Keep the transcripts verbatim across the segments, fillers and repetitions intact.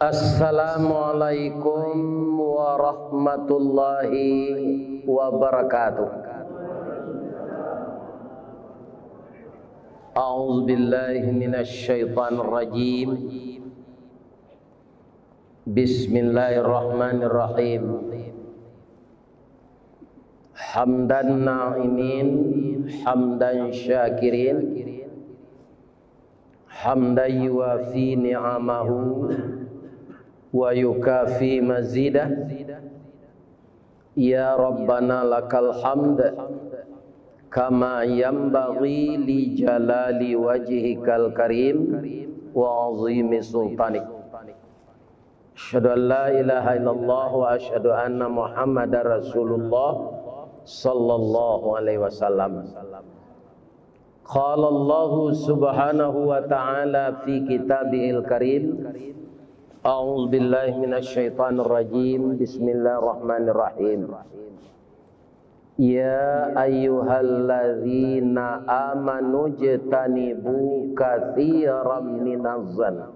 Assalamualaikum warahmatullahi wabarakatuh. A'udzubillahi minasyaitonirrajim. Bismillahirrahmanirrahim. Hamdan na'imin, hamdan syakirin, hamdan yuwafi ni'amahu wa yukafi mazidah. Ya Rabbana lakal hamd, kama yanbaghi li jalali wajhikal karim wa azimi sultanik. Asyhadu an la ilaha illallah wa asyhadu anna Muhammadar Rasulullah sallallahu alaihi wasallam. Qala Allahu subhanahu wa ta'ala fi kitabihil karim, a'udzubillahi minasyaitonirrajim, bismillahirrahmanirrahim. Ya ayyuhalladzina amanu jtanibu katsiran minaz zan.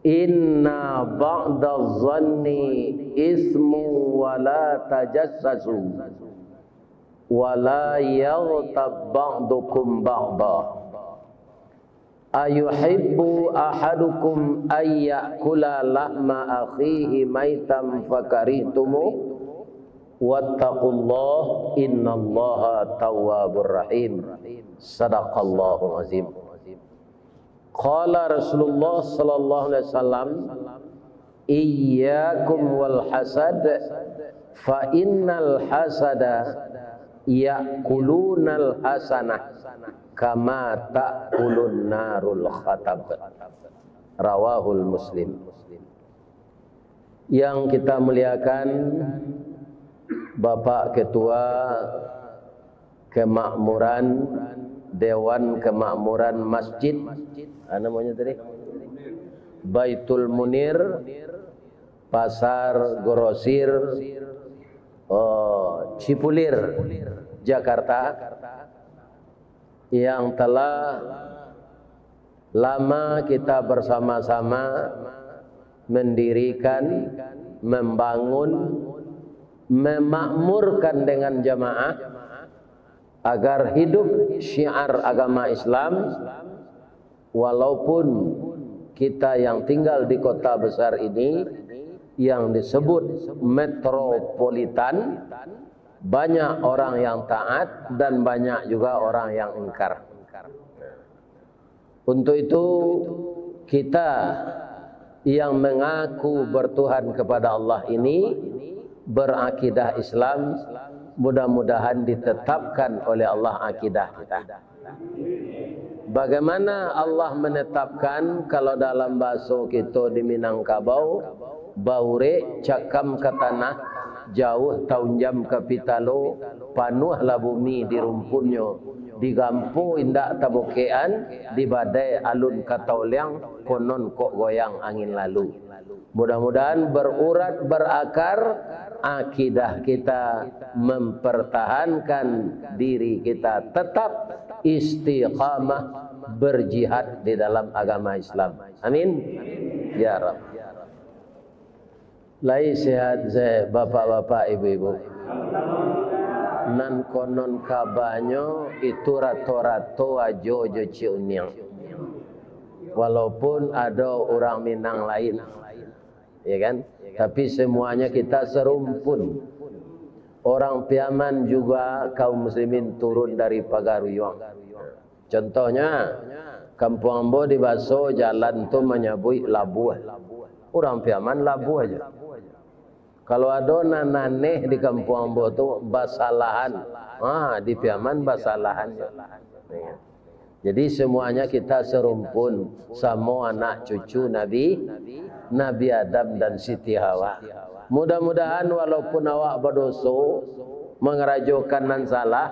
Inna ba'daz zanni ismu wa la tajassasu wa la yaghtab ba'dukum ba'da. Ayuhibbu ahadukum ay ya'kula lahma akhihi maitan fakarihtumuh? Wattaqullah, innallaha tawwabur rahim. Sadaqallahul azim. Qala Rasulullah sallallahu alaihi wasallam, iyyakum wal hasad, fa innal hasada ya'kulunal hasanah kama ta'kulun narul khatab. Rawahul Muslim. Yang kita muliakan, Bapak Ketua Kemakmuran, Dewan Kemakmuran Masjid, ah, namanya tadi? Baitul Munir, Pasar Grosir, oh, Cipulir, Jakarta, yang telah lama kita bersama-sama mendirikan, membangun, memakmurkan dengan jamaah, agar hidup syiar agama Islam, walaupun kita yang tinggal di kota besar ini, yang disebut metropolitan, banyak orang yang taat dan banyak juga orang yang ingkar. Untuk itu, kita yang mengaku bertuhan kepada Allah ini berakidah Islam, mudah-mudahan ditetapkan oleh Allah akidah kita. Bagaimana Allah menetapkan, kalau dalam bahaso kito di Minangkabau, baurek cakam ka tanah, jauah taunjam ka pitalo, panuahlah bumi di rumpunnyo, digampo indak tabokekan, dibadai alun ka tauliang, konon kok goyang angin lalu. Mudah-mudahan berurat berakar akidah kita, mempertahankan diri kita tetap istiqamah berjihad di dalam agama Islam. Amin. Ya Rabb. Lai sehat se, bapak-bapak, ibu-ibu? Nan konon kabanyo itu rato-rato ajo jo Cik Uniang. Walaupun ado urang Minang lain, ya kan? Tapi semuanya kita serumpun. Orang Piaman juga kaum muslimin turun dari Pagaruyuang. Contohnya, kampuang ambo di Baso, jalan tu manyabuik Labuah. Urang Piaman Labuah aja. Kalau ado nan aneh di kampuang ambo tu, Basalahan. Ha, di Piaman Basalahan. Jadi, semuanya kita serumpun, samo anak cucu Nabi, Nabi Adam dan Siti Hawa. Mudah-mudahan, walaupun awak badoso, mangarajokan nan salah,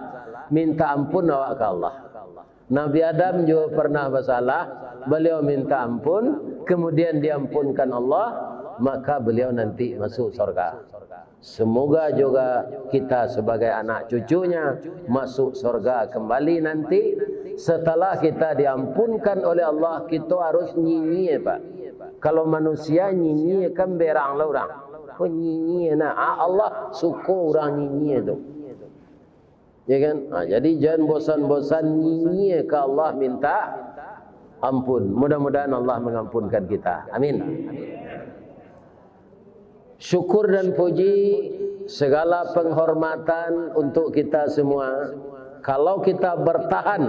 minta ampun awak ka Allah. Nabi Adam juo pernah basalah, baliau minta ampun, kemudian diampunkan Allah, maka beliau nanti masuk sorga. Semoga juga kita sebagai anak cucunya masuk sorga kembali nanti. Setelah kita diampunkan oleh Allah, kita harus nyinyir, Pak. Kalau manusia nyinyia kan berang lah urang. Ko nyinyia nah, ah, Allah suko urang nyinyia tu. Ya kan? Ha, jadi jan bosan-bosan nyinyia ka Allah minta ampun. Mudah-mudahan Allah mengampunkan kita. Amin. Syukur dan puji, segala penghormatan untuk kita semua. Kalau kita bertahan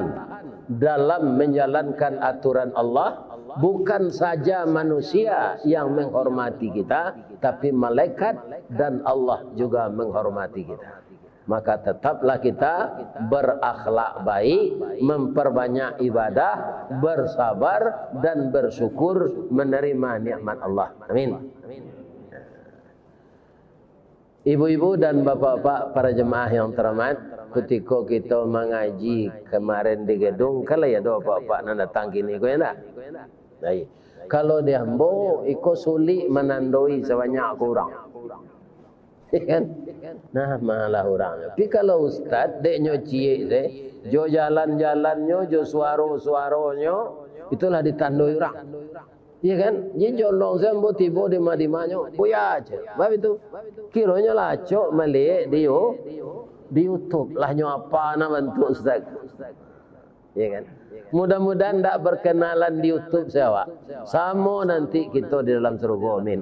dalam menjalankan aturan Allah, bukan saja manusia yang menghormati kita, tapi malaikat dan Allah juga menghormati kita. Maka tetaplah kita berakhlak baik, memperbanyak ibadah, bersabar, dan bersyukur menerima nikmat Allah. Amin. Ibu-ibu dan bapak-bapak, para jemaah yang terhormat, kutiko kito mangaji kemarin di gedung, kan lai ado bapak-bapak nan datang kini ko, ya ndak? Baik. Kalau di ambo, iko sulik manandoi sabanyak ko urang. Kan? Nah, malah urang. Tapi kalau ustaz, dek nyo ciek se, jo jalan-jalannyo, jo suaro-suaronyo, itulah ditandoi urang. Iya kan? Jadi condong se ambo tibo di ma-, di manyo, buya aja. Bab itu, kironyo lah acok maliek di You-, di YouTube lah nyo apa nah bantuak ustaz. Ya kan? Mudah-mudahan ndak berkenalan di YouTube se awak. Samo nanti kito di dalam surga. Amin.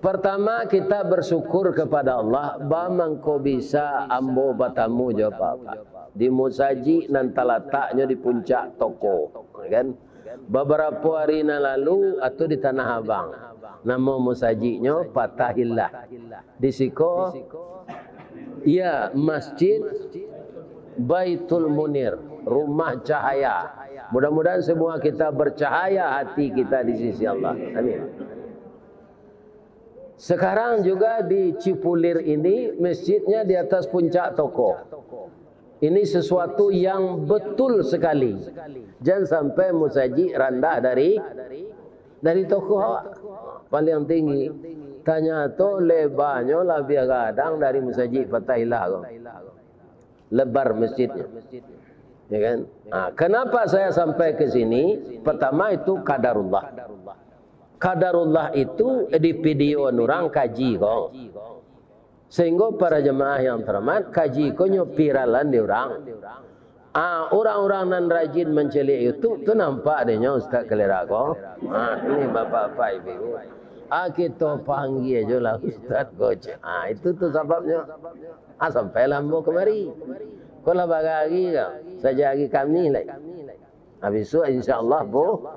Pertama, kita bersyukur kepada Allah, ba mangko bisa ambo batamu jo bapak di musajik nan talataknyo di puncak toko, ya kan? Babarapo ari nan lalu, atu di Tanah Abang, namo musajiknyo Fatahillah. Di siko, iya, Masjid Baitul Munir, rumah cahaya. Mudah-mudahan semua kita bercahaya hati kita di sisi Allah. Amin. Sekarang juga di Cipulir ini, masjidnya di atas puncak toko. Ini sesuatu yang betul sekali. Jangan sampai musajik randah dari, dari toko awak. Paling tinggi. Tanyato lebarnyo labiah gadang dari musajik Fatahillah ko. Lebar masjidnya. Ya kan? Ha, kenapa saya sampai ke sini? Pertama itu qadarullah. Qadarullah itu di videoan urang kaji ko. Sehingga para jemaah yang terhormat, kaji ko nyo viralan di urang. Ah, urang-urang nan rajin mancaliak YouTube tu nampak dek nyo Ustaz Kalera ko. Ah, ini bapak-bapak ibu-ibu. Ah, kito panggia jo lah Ustaz ko, cek. Ah, itu tu sababnyo. Ah, sampai lah ambo kamari. Ko lah bara ari ko. Sajak ari Kamih lai. Ah, bisuak insya Allah bo-,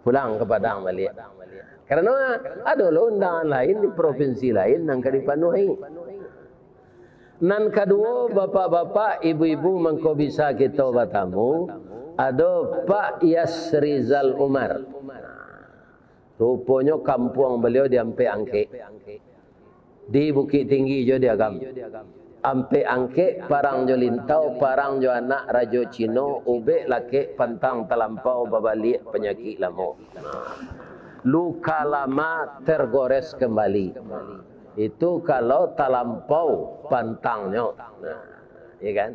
pulang ka Padang baliak. Karano ado lo undangan lain di provinsi lain nan ka dipanuahi. Nan kaduo, bapak-bapak, ibu-ibu, mangko bisa kito batamu, ado Pak Yasrizal Umar. Ruponyo kampuang baliau di Ampek Angkek. Di Bukik Tinggi jo di Agam. Ampek Angkek, parang jo Lintau, parang jo anak Rajo Cino, ubek lakek pantang talampau, babaliak panyakik lamo. Luka lama tergores kembali. Itu kalau talampau pantangnyo. Nah, ya kan?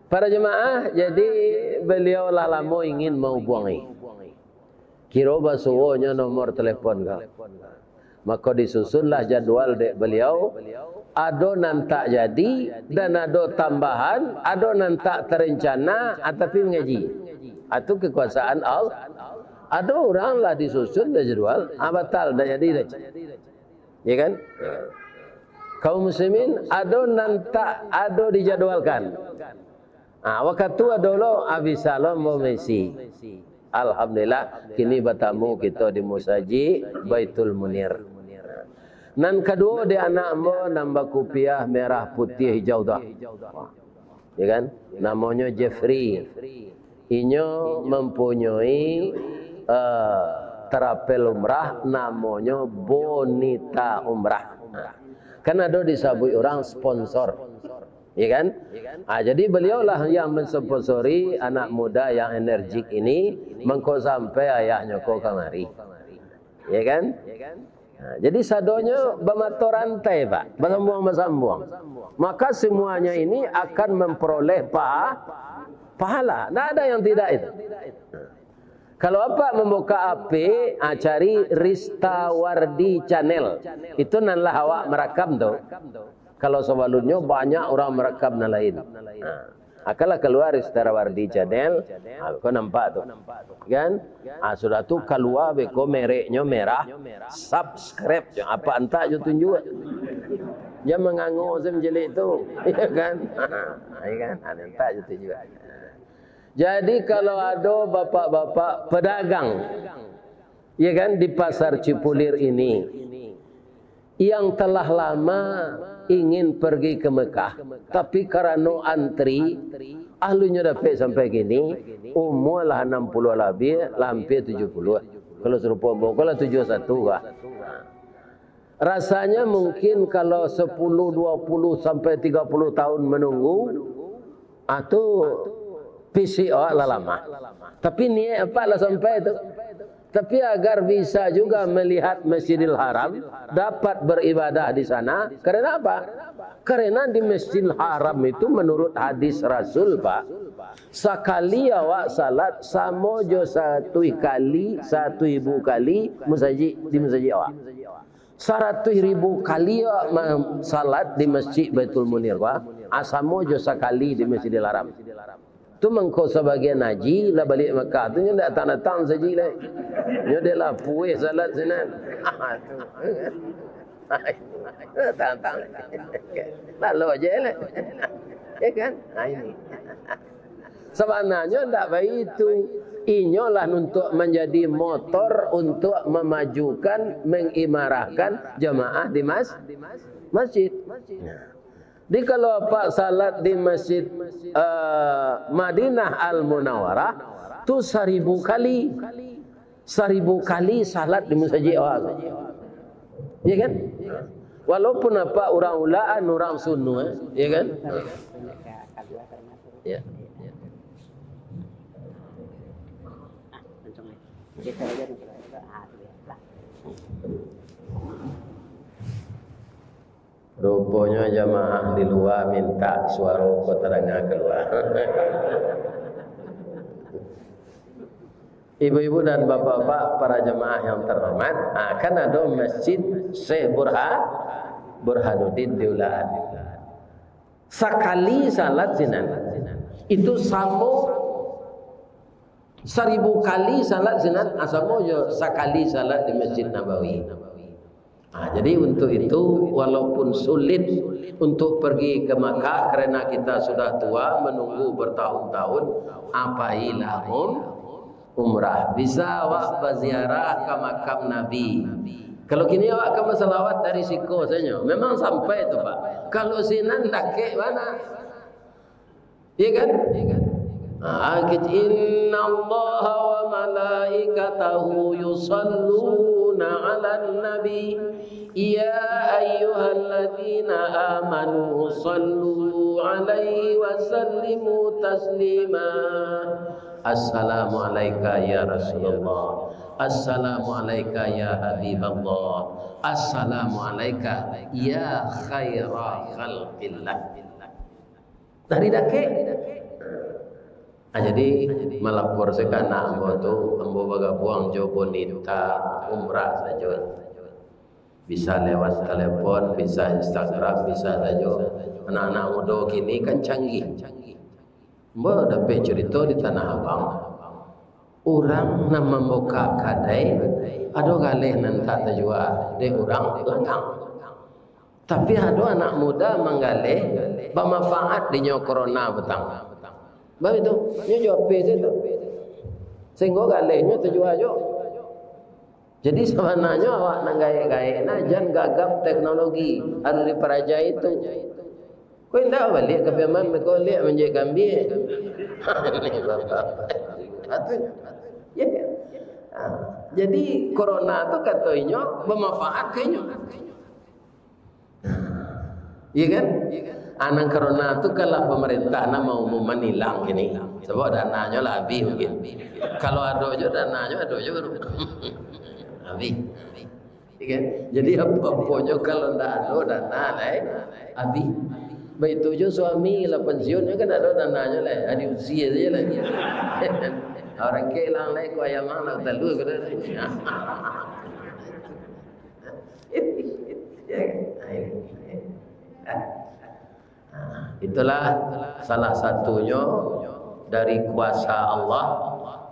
Para jemaah, jadi beliau lah lamo ingin mahubuangi. Kiro basuonyo nomor telepon ko. Mako disusunlah jadwal dek beliau. Ado nan tak jadi, dan ado tambahan, ado nan tak terencana, ah, tapi mangaji. Ah, tu kekuasaan Allah. Ado urang lah disusun dah jadwal, ah, batal, tak jadi dah. Ya kan? Kaum muslimin, ado nan tak ado dijadwalkan. Ah, wakatu ado lo, ah, bisa lo mamisi. Alhamdulillah, kini batamu kito di Musajik Baitul Munir. Nan kaduo di anak ambo nan bakupiah merah putiah hijau tu. Ya kan? Namonyo Jeffrey. Inyo mempunyai, eh, travel umrah, namonyo Bonita Umrah. Nah, kan ado disabuik urang sponsor. Ya kan? Ah, jadi beliaulah yang mensponsori anak muda yang energik ini, mangko sampai ayahnyo ko kamari. Ya kan? Nah, jadi sadonyo bamato rantai, Pak, basambuang-basambuang. Maka semuanya ini akan memperoleh pa-, pahala. Ndak ada yang tidak itu. Kalau apak mambuka H P, ah, cari Rista Wardi Channel. Itu nan lah awak marakam tu. Kalau sabalunnyo banyak urang marakam nan lain. Ah, akanlah kalua Rista Wardi Channel. Ah, ko nampak tu. Kan? Ah, sudah tu kalua beko mereknyo merah, subscribe. Apak antak jo tunjuak. Jan mangango se mancaliak tu. Iyo kan? Iyo kan? Ah, antak jo tunjuak. Jadi, kalau ado bapak-bapak pedagang, ya kan, di Pasar Cipulir ini, yang telah lama ingin pergi ke Mekah, tapi karano antri, aluhnyo dapek sampai kini, umua lah anam puluah labiah, lah ampia tujuah puluah. Kalau sarupo ambo, kalau tujuah satu lah. Rasanya mungkin kalau sepuluh, dua puluh sampai tiga puluh tahun menunggu, ah, tu fisik awak lah lamah. Tapi niat apak lah sampai tu. Tapi agar bisa juga melihat Masjidil Haram, dapat beribadah di sana. Karena apa? Karena di Masjidil Haram itu menurut hadis Rasul, Pak, sakali awak salat samo jo satuih kali, satuih ribu kali masajik, di masajik awak. Saratuih ribu kali awak ma-, salat di Masjid Baitul Munir, Pak, ah, samo jo sakali di Masjidil Haram. Tu mangko sabagian haji lah baliak Makkah tu, nyo ndak datang-datang sajik lai. Nyo dek lah pueh salat sinan. Ah, tu. Datang-datang. Lalu aja lah. Ya kan? Ah, ini. Sabananyo ndak baitu. Inyo lah untuak manjadi motor untuak mamajukan, mangimarahkan jamaah di mas-, masjid. Nah. Jadi, kalau apak salat di Masjid, eh, Madinah Al-Munawwarah, tu saribu kali. Saribu kali salat di masajik awak tu. Ya kan? Walaupun apak urang Ulakan, urang Sunua, ya kan? Ya. Ruponyo jamaah di lua mintak suaro ko tadanga kalua. Ibu-ibu dan bapak-bapak, para jamaah yang terhormat, ah, kan ado Masjid Syekh Burha-, Burhanuddin di Ulakan. Sakali salat sinan, itu samo saribu kali salat sinan, ah, samo jo sakali salat di Masjid Nabawi. Nah, jadi untuk itu, walaupun sulit untuk pergi ke Makkah karena kita sudah tua, menunggu bertahun-tahun, ah, pailah um-, umrah. Bisa awak baziarah ka makam Nabi. Kalau kini awak ka basalawat dari siko sajo, memang sampai tu, Pak. Kalau sinan dakek bana. Iya kan? Ah, kit-, "Innallaha wa malaikatahu yusalluna 'alan nabi, ya ayyuhalladzina amanu sallu 'alaihi wa sallimu taslima. Assalamu alaika ya Rasulullah. Assalamu alaika ya Habiballah. Assalamu alaika ya khaira khalqillah." Dari dakek. Ah, jadi, malapor se ka anak ambo tu, ambo bagabuang jo bonita umrah sajo. Bisa lewat telepon, bisa Instagram, bisa sajo. Anak-anak mudo kini kan canggih. Ambo dapek curito di Tanah Abang. Urang nan mambuka kadai, ado galeh nan tak tajua dek urang langgang. Tapi ado anak muda manggaleh, bamanfaat dinyo corona patang. Baitu, nyo jo H P se tu. Sahinggo galehnyo tajua jo. Jadi, sabananyo awak nan gaek-gaek nah, jan gagap teknologi, harus diparajai tu. Ko indak baliak ka Piaman, beko liak manjek kambie. Ni bapak. Atu, ya, ya. Ah, jadi, corona tu kato inyo bamanfaat ka inyo. Iya kan? Ah, nan corona tu kan lah pamarintah nan maumuman ilang kini. Sabab dananyo lah abih mungkin. Kalau ado jo dananyo, ado jo baru. Abih. Iya kan? Jadi apo-aponyo kalau ndak ado dana lai, abih. Baitu jo suami lah pensiun, kan ado dananyo lah, adi usia sajo lah. Urang kelang lai ko ayam ang nak talua ko dah. Itulah salah satunyo dari kuasa Allah,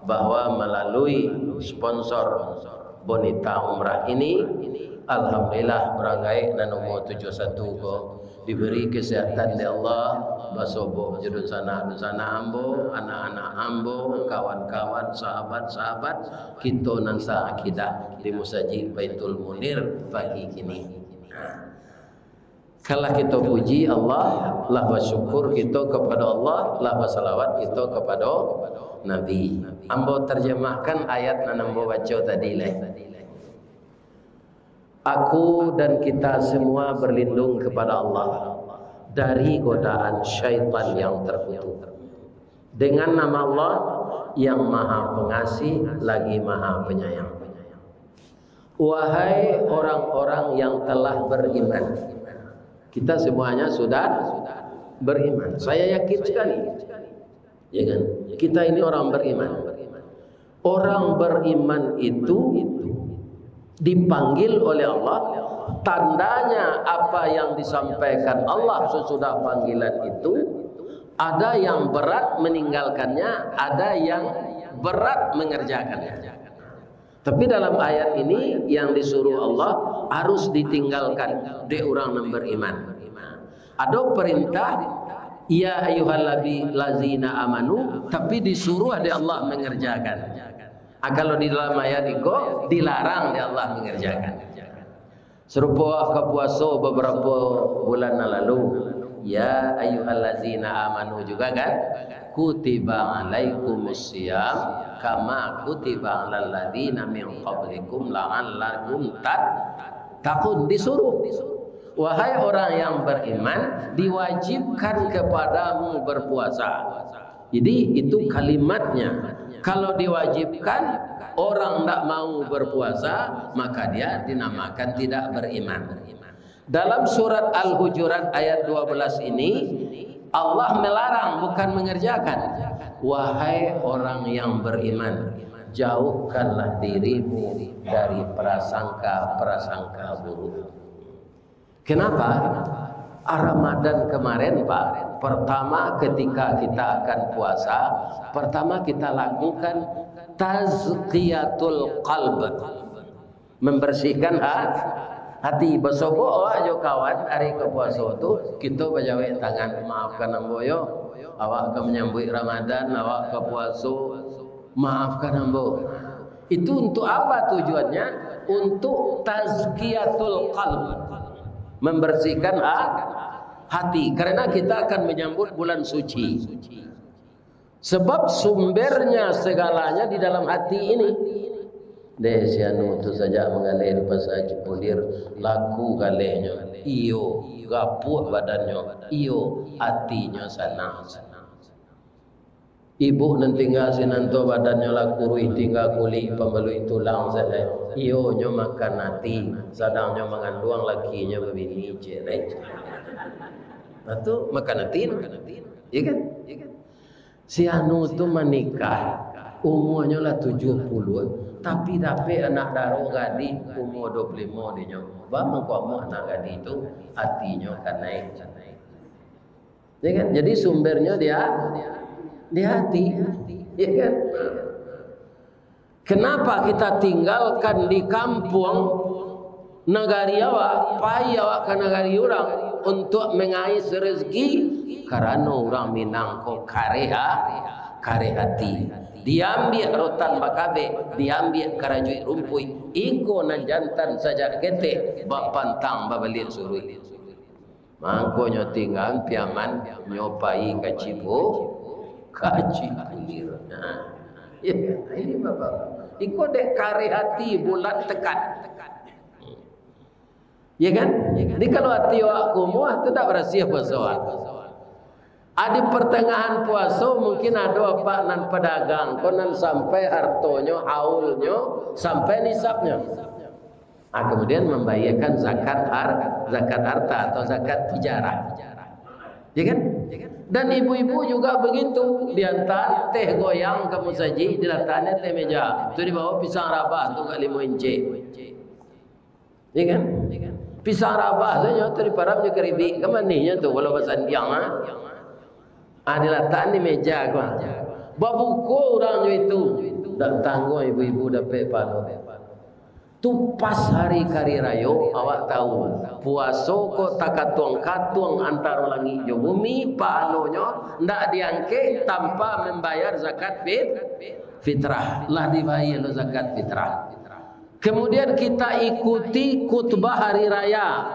bahwa malalui sponsor Bonita Umrah ini, alhamdulillah, urang gaek nan umur tujuh satu ko diberi kesehatan dek Allah, basobok jo dunsanak-dunsanak ambo, anak-anak ambo, kawan-kawan, sahabat-sahabat kito nan saakidah di Musajik Baitul Munir pagi kini. Nah, Kalah kito puji Allah, lah basyukur kito kapado Allah, lah basalawat kito kapado Nabi. Ambo tarjamahkan ayat nan ambo baco tadi lai. Aku dan kita semua berlindung kepada Allah dari godaan syaitan yang terkutuk. Dengan nama Allah yang Maha Pengasih lagi Maha Penyayang. Wahai orang-orang yang telah beriman. Kita semuanya sudah beriman. Saya yakin sekali. Ya kan? Kita ini orang beriman. Orang beriman itu dipanggil oleh Allah. Tandanya apa yang disampaikan Allah sesudah panggilan itu, ada yang berat meninggalkannya, ada yang berat mengerjakannya. Tapi dalam ayat ini yang disuruh Allah harus ditinggalkan dek urang nan beriman. Ado perintah, "Ya ayyuhalladzina amanu," tapi disuruh dek Allah mengerjakan. Ah, kalau di dalam ayat iko, dilarang dek Allah mengerjakan. Sarupo ka puaso babarapo bulan nan lalu, "Ya ayyuhallazina amanu" juga kan, "Kutiba alaikumus siyam kama kutiba alal ladzina min qablikum la'allakum tattaqun." Disuruh, "Wahai orang yang beriman, diwajibkan kepadamu berpuasa." Jadi, itu kalimatnya. Kalau diwajibkan, orang ndak mau berpuasa, maka dia dinamakan tidak beriman. Dalam surat Al-Hujurat ayat dua belas ini, Allah melarang, bukan mengerjakan. "Wahai orang yang beriman, jauhkanlah dirimu dari prasangka-prasangka buruk." Kenapa? Ramadan kemarin, Pak, pertama ketika kita akan puasa, pertama kita lakukan tazkiyatul qalb. Membersihkan ha-, hati. Basobok awak jo kawan ari ka puaso tu, kito bajawek tangan, "Maafkan ambo yo, awak ka manyambuik Ramadan, awak ka puaso, maafkan ambo." Itu untuk apa tujuannya? Untuk tazkiyatul qalb, membersihkan ha-, hati. Karena kita akan menyambut bulan suci. Sebab sumbernya segalanya di dalam hati ini. Deh, si anu tu sajak manggaleh di Pasa Cipulir, laku galehnyo, iyo, gapuak badannyo, iyo, atinyo sanang. Ibuk nan tingga sinan tu, badannyo lah kuruih, tingga kulik pambaluik tulang sajo. Iyo, nyo makan ati, sadang nyo manganduang lakinyo babini, cek lai. Nah, tu makan ati tu. Iya kan? Si anu tu manikah, umuanyo lah tujuah puluah, tapi dapek anak daro gadih, umua duo puluah limo dinyo. Baa mangko amuah anak gadih tu, atinyo kanai. Ya kan? Jadi sumbernyo di a-, di ati. Ya kan? Kenapa kita tinggalkan di kampuang nagari awak, pai awak ka nagari urang untuak mangais rezeki? Karano urang Minang ko kareh a-, kareh ati. Diambiak rotan bakabek, diambiak karajuik rumpuik, iko nan jantan sajak ketek, bapantang babaliak suruik. Mangkonyo tingga Piaman, nyo pai ka Cibu-, ka Cipulir. Nah, ya, ini Bapak. Iko dek kareh ati, bulat tekad. Ya kan? Jadi kalau ati awak kumuah, tu ndak barasiah puaso awak. Ah, di pertengahan puaso mungkin ado apak nan padagang, ko nan sampai hartonyo, haulnyo, sampai nisabnyo. Ah, kemudian membayarkan zakat har-, zakat harta atau zakat tijarah. Ya kan? Dan ibu-ibu juga begitu, diantaan teh goyang ka musajik, dilatakkan ateh meja. Tu dibawa pisang rabah tu agak limo inci. Ya kan? Pisang rabah tu nyo tu diparam jo karibik, kan manihnyo tu, walau basandiang, ha? Ah, dilatakkan di meja ko. Babuko urangnyo itu, dak tangguang ibu-ibu dapek pahalo. Tu pas hari kari rayo, awak tahu, puaso ko takatuang-katuang antaro langik jo bumi, pahalonyo ndak diangkek tanpa mambayar zakat fit-, fitrah. Lah dibayar lo zakat fitrah. Kemudian kita ikuti khutbah hari raya.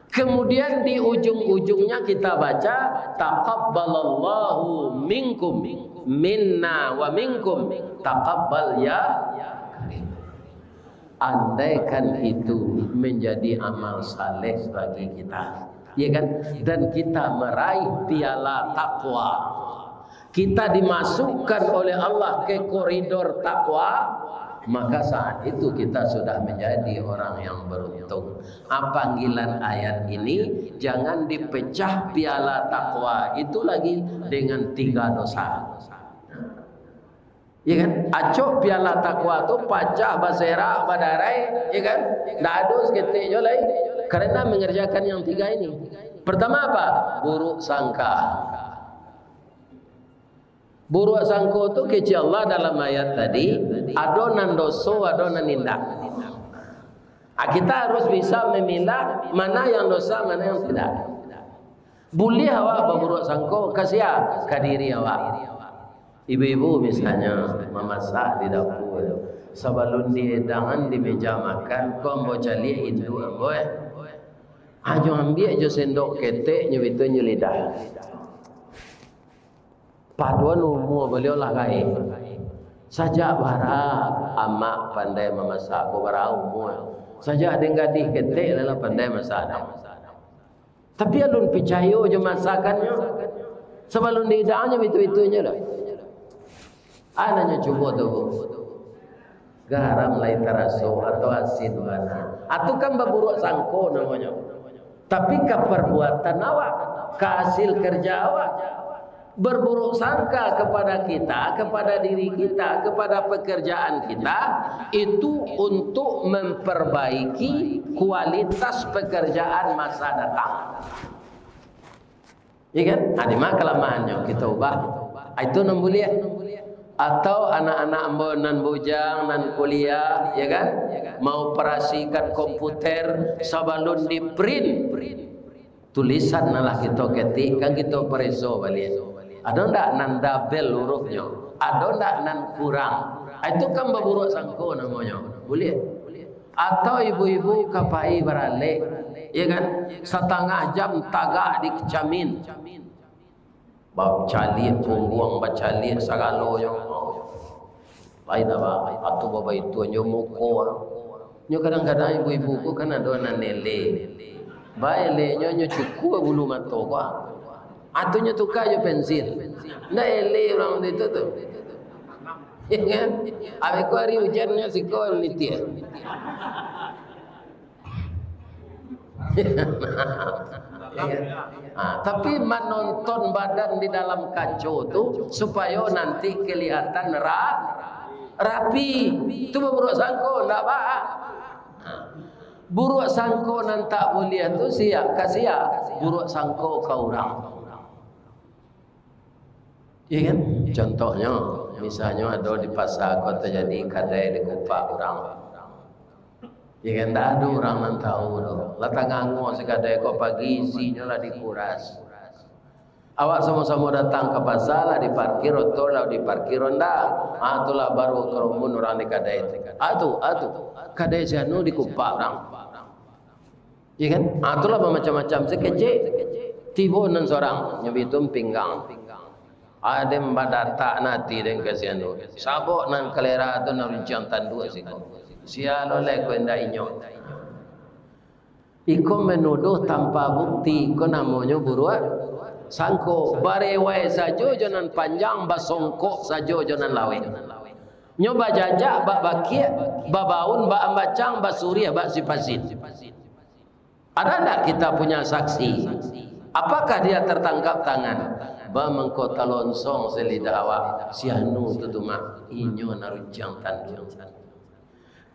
Kemudian di ujung-ujungnya kita baca, "Taqabbalallahu minkum, minna wa minkum, taqabbal ya karim." Andaikan itu menjadi amal saleh bagi kita, ya kan? Dan kita meraih piala takwa, kita dimasukkan oleh Allah ke koridor takwa, maka saat itu kita sudah menjadi orang yang beruntung. Ah, panggilan ayat ini, jangan dipecah piala takwa itu lagi dengan tiga dosa. Ya kan? Acok piala takwa tu pacah, baserak, badarai, ya kan? Ndak ado saketek juo lai, karena mengerjakan yang tiga ini. Pertama apa? Buruk sangka. Buruak sangko tu kecek Allah dalam ayat tadi, ado nan doso, ado nan indak. Ah, kita harus bisa memilah mana yang dosa, mana yang tidak. Buliah awak baburuak sangko, ka sia? Ka diri awak. Ibu-ibu misalnyo, mamasak di dapua, sabalun dihidangan di meja makan, ko ambo caliak induak ambo, eh. Ajo ambiak jo sendok ketek nyo bitu nyo lidah. Paduan umua baliau lah gaek. Sajak bara amak pandai mamasak ko, bara umua. Sajak den gadih ketek lah, lah pandai masak dah. Tapi alun picayo jo masakannyo. Sabalun dihidangnyo bitu-bitunyo dah. Ah, nanyo cubo tu, Bu. Garam lai taraso atau asin bana. Ah, tu kan baburuak sangko namonyo. Tapi ka parbuatan awak, ka hasil kerja awak. Berburuk sangka kepada kita, kepada diri kita, kepada pekerjaan kita, itu untuk memperbaiki kualitas pekerjaan masa datang. Ya kan? Ah, di ma kalamahannyo, kita ubah. Ah, itu nan buliah. Atau anak-anak ambo nan bujang, nan kuliah, ya kan? Maoperasikan komputer, sabalun di-print tulisan nan lah kito ketik, kan kito pareso baliak. Ado ndak nan dabel hurufnyo? Ado ndak nan kurang? Ah, itu kan baburuak sangko namonyo. Buliah. Atau ibu-ibu ka pai baralek, ya kan? Satangah jam tagak di cermin. Bacaliak pungguang, bacaliak sagalonyo. Lain apa? Atau babaitu nyo muko. Nyo kadang-kadang ibu-ibu ko kan ado nan elek. Baeleknyo nyo cukuik bulu mato ko. Atau nyo tuka jo pensil. Ndak elek urang itu tu. Ya kan? Abis ko hari ujan nyo siko nitiak. Ya kan? Ah, tapi manonton badan di dalam kaco tu supayo nanti kelihatan ra-, rapi. Tu baburuak sangko, ndak ba-, ah. Buruak sangko nan tak buliah tu sia, ka sia? Buruak sangko ka urang. Iya kan? Contohnyo, misalnyo ado di pasa ko tajadi kadai dikupak urang. Iya kan? Ndak ado urang nan tahu doh. Lah tangango si kadai ko pagi, isinyo lah dikuras. Awak samo-samo datang ka pasa, lah diparkir oto, lah diparkir onda. Ah, tu lah baru karumun urang di kadai tu. Ah, tu, ah, tu. Kadai si anu dikupak urang. Iya kan? Ah, tu lah bamacam-macam. Sakecek, tibo nan sorang, nyo bitu pinggang. Ado nan badatak nan ati den kasian tu. Sabok nan kalera tu nan runciang tanduak siko. Sia lo lai ko indak inyo. Iko manuduah tanpa bukti, iko namonyo buruak sangko. Barewai sajo jo nan panjang, basongkok sajo jo nan laweh. Nyo bajajak bak bakiak, babaun bak ambacang, basuriah bak sipasin. Ada ndak kita punya saksi? Apakah dia tertangkap tangan? Ba mangko talonsong se lidah awak, si anu tu tu mah, inyo narunciang tanduang.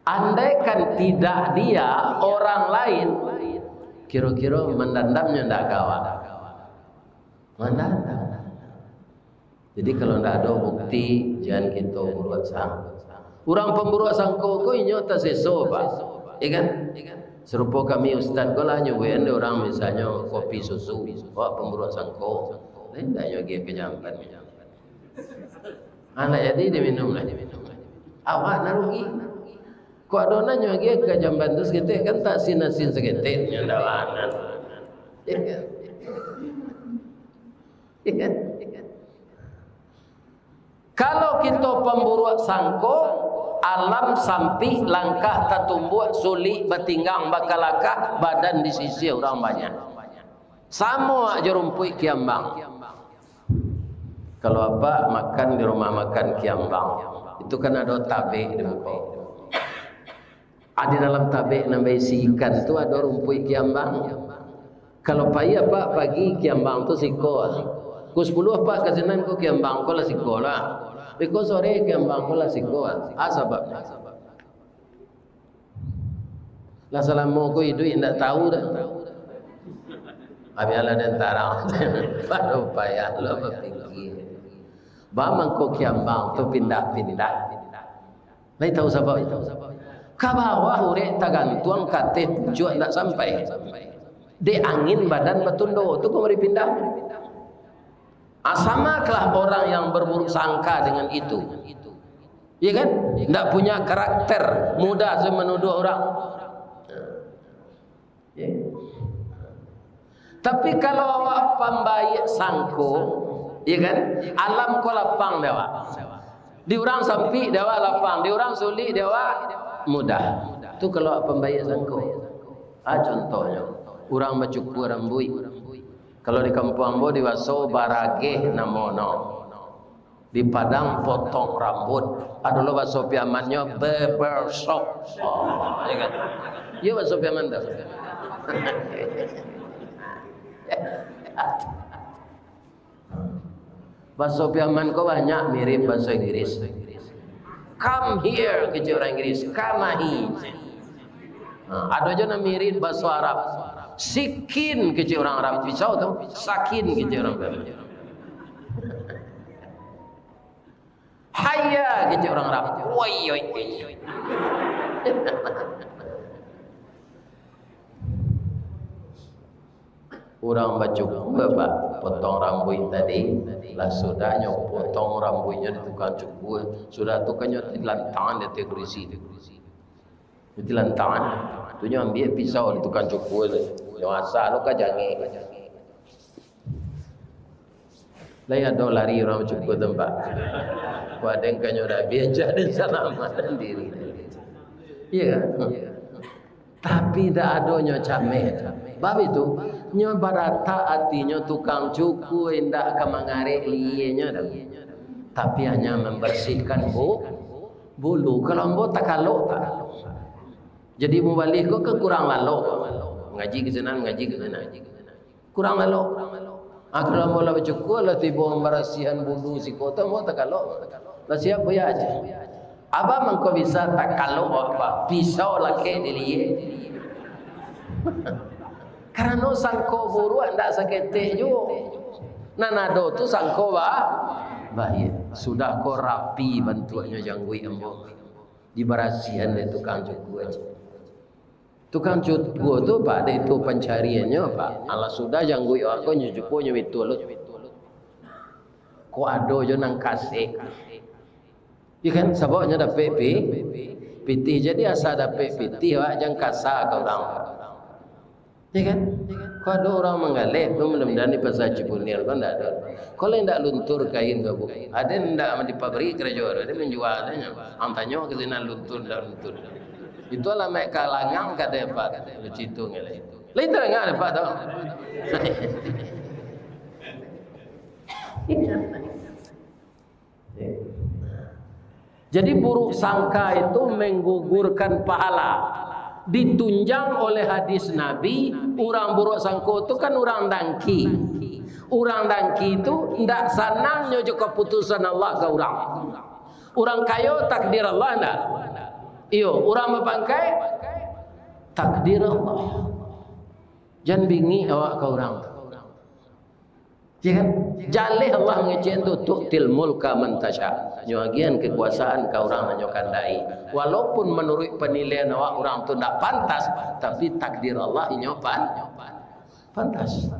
Andaikan tidak dia, orang lain, kiro-kiro mandandamnyo ndak ka awak? Mandandam. Jadi, kalau ndak ado bukti, jan kito buruak sangko. Urang pamburuak sangko ko inyo taseso, Pak. Ya kan? Sarupo kami ustaz ko lah nyubuikan dek urang, misalnyo kopi susu, awak pamburuak sangko. Lain ndak nyo agiah ka jamban. Ah, ndak jadi diminum lah. Awak nan rugi. Kok ado nan nyo agiah ka jamban tu saketek, kan tak asin-asin saketek, nyo ndak bana. Ya kan? Ya kan? Kalau kito pamburuak sangko, alam sampik, langkah tatumbuak, sulik batinggang, bakalakah, badan disisiah urang banyak. Samo jo rumpuik kiambang. Kalau apak makan di rumah makan kiambang, itu kan ado tabek di muko. Ah, di dalam tabek nan baisi ikan tu ado rumpuik kiambang. Kalau pai apak pagi, kiambang tu siko. Pukul sapuluah apak ka sinan, ko kiambang ko lah siko lah. Beko sore kiambang ko lah siko. Ah, sababnyo. Lah salamo ko iduik indak tahu dah. Ah, bialah den tarang. Baru payah lo bapikir. Ba mangko kiambang tu pindah-pindah. Lai tahu sabab itu? Ka bawah urek tagantuang, ka ateh pucuak ndak sampai. Dek angin badan batundo, tu kok mari pindah. Ah, samalah orang yang berburuk sangka dengan itu. Ya kan? Ndak punya karakter, mudah saja menuduh orang. Ya. Tapi kalau awak pambaiak sangko, ya kan? Alam ko lapang dek awak. Di urang sampik dek awak lapang, di urang sulik dek awak mudah. Tu kalau awak pambaiak sangko. Ah, contohnyo, urang bacukua rambuik. Kalau di kampuang ambo di baso barageh namonyo. Di Padang potong rambut. Ado lo baso Piamannyo barbershop. Oh, ya kan? Iyo baso Piaman tu. Baso Piaman ko banyak mirip baso Inggris. Come here, kecek urang Inggris. Kamahi. Nah, ado juo nan mirip baso Arab. Sikin, kecek urang Arab. Pisau tu, sakin, kecek urang Arab. Haya, kecek urang Arab. Woi, woi, woi. Urang bacukua, Pak, potong rambuik tadi, lah sudahnyo potong rambuiknyo di tukang cukua, sudah tu kan nyo tilantang di ateh kurisi tu. Nyo tilantang, tu nyo ambiak pisau di tukang cukua tu, nyo asa lo ka jangek. Lai ado lari urang bacukua tu, Pak. Kok ado nan kanyo dabiah, jadi salamatkan diri. Iya kan? Tapi dak ado nyo cameh. Bab itu, nyo baratak atinyo tukang cukua indak ka mangarek lienyo doh. Tapi hanya membersihkan bu-, bulu. Kalau ambo takalok, Pak. Jadi mubalih ko kan kurang lalok. Ngaji ka sinan, ngaji ka sinan. Kurang lalok. Ah, kalau ambo lah bacukua, lah tibo mambarasiahan bulu siko tu, ambo takalok. Lah siap buya aja. Abah mangko bisa takalok apa? Pisau lakek di liek. Karano sangko buruak ndak saketek juo. Nan ado tu sangko ba-, bahia. Sudah ko rapi bantuaknyo jangguik ambo. Dibarasiahan dek tukang cukua. Tukang cukua tu, Pak, dek itu pancariannyo, Pak. Alah sudah jangguik awak ko nyo cukua nyo bitua lo. Kok ado jo nan kasek. Iya kan? Sabab nyo dapek pi-, pitih. Jadi asa dapek pitih, awak jan kasa ka urang. Iya kan? Kok ado urang manggaleh tu, mudah-mudahan di Pasar Cibunir ko ndak ado. Kok lai ndak luntur kain ko, Bu? Ado ndak di pabrik karajo, ado manjua tu nyo. Ang tanyo ka sinan luntur ndak luntur. Itu alamaik ka langang ka dek Pak, lucu tu ngaleh. Lai tarang dek Pak tu. Jadi buruk sangka itu menggugurkan pahala. Ditunjang oleh hadis Nabi, urang buruak sangko tu kan urang dangki. Urang dangki tu ndak sanangnyo jo kaputusan Allah ka urang. Urang kayo takdir Allah ndak? Iyo, urang bapangkai takdir Allah. Jan bingik awak ka urang tu. Ya kan? Jaleh Allah mangecek tu, "Tu'til mulka man tasya." Nyo agiahan kekuasaan ka urang nan nyo kandai. Walaupun manuruik panilaian awak urang tu ndak pantas, tapi takdir Allah inyo pan-, pantas.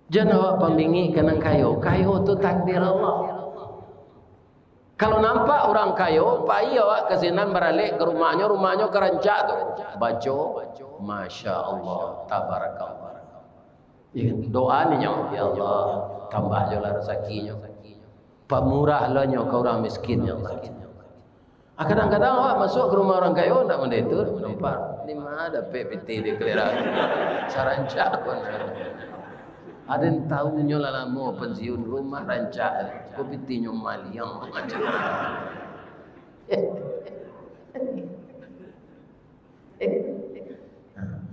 Jan awak pambingik ka nan kayo. Kayo tu takdir Allah. Kalau nampak urang kayo, pai awak ka sinan baralek ka rumahnyo, rumahnyo ka rancak tu. Baco, "Masya Allah, tabarakallah." Ya, doa ninyo, "Ya Allah, tambah jolah rasakinyo. Pamurah lah nyo ka urang miskin, ya Allah." Ah, kadang-kadang awak masuak ka rumah urang kayo, ndak model itu, nampak. Di ma dapek pitih di kalera? Sarancak ko. Aden tahu nyo lah lamo pensiun, rumah rancak. Ko pitihnyo maliang.